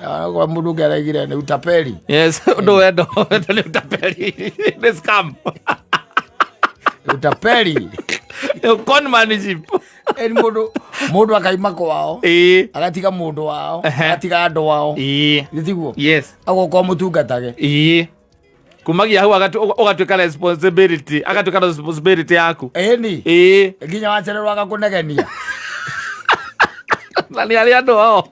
Kwa mũndũ ũngĩ araigire nĩ utapeli. Yes, ũndũ wendo, wendo nĩ utapeli, nĩ scam. Utapeli. Nĩ conmanship. Ĩni mũndũ akaima kwao, agatiga mũndũ wao, agatiga andũ ao. Nĩ tiguo? Yes. Agoka mũtungatage. Ĩĩ, kumagia hau ũgatuĩka responsibility, agatuĩka responsibility yaku. Ĩni. Nginya wacererwo agakũnegenia. Na nĩ arĩa andũ ao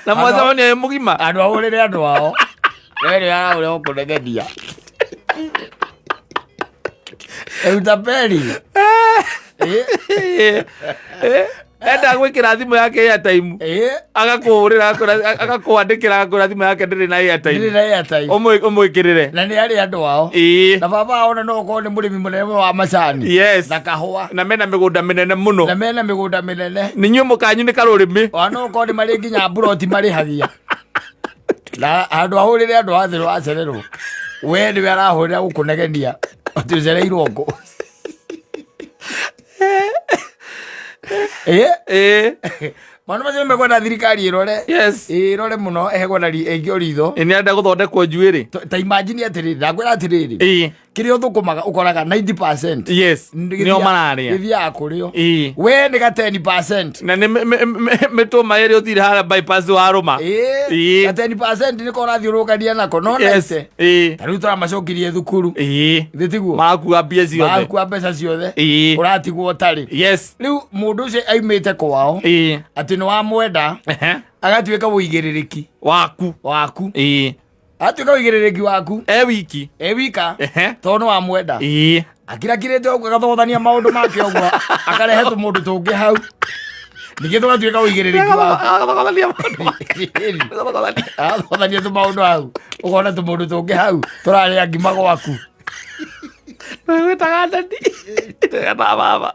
na mwacemania wĩ mũgima. Andũ ahũrĩre andũ ao, we nĩ arahũrĩra gũkũnegenia. Utapeli. Enda gwĩkĩra thimũ yake airtime, agakũhũrĩra, agakwandĩkĩra, agakwĩra thimũ yake ndĩrĩ na ndĩrĩ airtime, na airtime. Ũmwĩkĩrĩre. Na nĩ arĩ andũ ao. Na baba ao na no ũkorwo nĩ mũrĩmi mũnene wa macani na kahũa. Na mena mĩgũnda mĩnene mũno. Na mena mĩgũnda mĩnene. Nĩ inyuĩ mũkanyu nĩ karũrĩmĩ. Ona no ũkorwo nĩ marĩ nginya mburoti marĩhagia, na handũ ahũrĩre andũ a thĩ wacererwo, we nĩwe arahũrĩra gũkũnegenia atĩ ũcereirwo ngũ. Maũndũ macio nĩmekwenda thirikari ĩrore. Ĩrore mũno, ĩhegwo na ĩngĩ ritho. Ĩ, nĩ arenda gũthondekwo njuĩrĩ. Ta imagine atĩrĩrĩ, ndakwĩra atĩrĩrĩ, kĩrĩa ũthũkũmaga ũkoraga 90% Nĩo mararĩa. Gĩthiaga kũrĩo. We nĩ ga 10%. Na nĩ mĩtũma ĩrĩa ũthire harĩa bypass warũma. Ga 10% nĩko ũrathiũrũrũkania nako no 90, ta rĩu tũramacokirie thukuru. Thĩ tiguo? Marakua mbia ciothe. Marakua mbeca ciothe. Ũratigwo ũtarĩ. Rĩu mũndũ ũcio aimĩte kwao, atĩ nĩ wamwenda, agatuĩka ũigĩrĩrĩki waku. Waku. Atuĩka ũigĩrĩrĩki waku. E wiki. E wika. Tondũ nĩ wamwenda. Akirakirĩte ũguo, agathogothania maũndũ make ũguo, akarehe tũmũndũ tũngĩ hau, ningĩ tũgatuĩka ũigĩrĩrĩki waku. Agathogothania maũndũ make. Agathogothania. Agathogothania tũmaũndũ hau, ũkona tũmũndũ tũngĩ hau tũrarĩa ngima gwaku. Wĩtaga ndadi. Wĩtaga baba.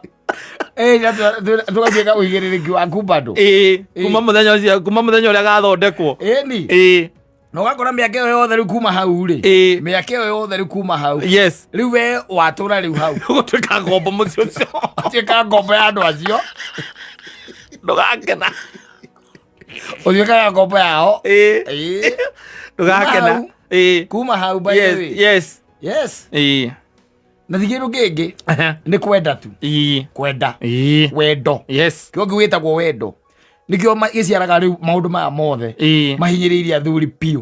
Ĩ, na tũgatuĩka ũigĩrĩrĩki waku bado. Kuma mũthenya ũcio, kuma mũthenya ũrĩa gathondekwo. Ĩni. Na ũgakora mĩaka ĩyo yothe rĩu kuma hau rĩ, mĩaka ĩyo yothe rĩu kuma hau, rĩu we watũra rĩu hau. Gũtuĩka ngombo mũciĩ ũcio. Ũtuĩka ngombo ya andũ acio. Ndũgakena. Ũtuĩkaga ngombo yao. Ndũgakena. Hau. Kuma hau, by the way. Yes. Na ti kĩndũ kĩngĩ, nĩ kwenda tu. Kwenda. Wendo. Kĩo kĩu wĩtagwo wendo nĩkĩo gĩciaraga rĩu maũndũ maya mothe mahinyĩrĩirie athuri biũ.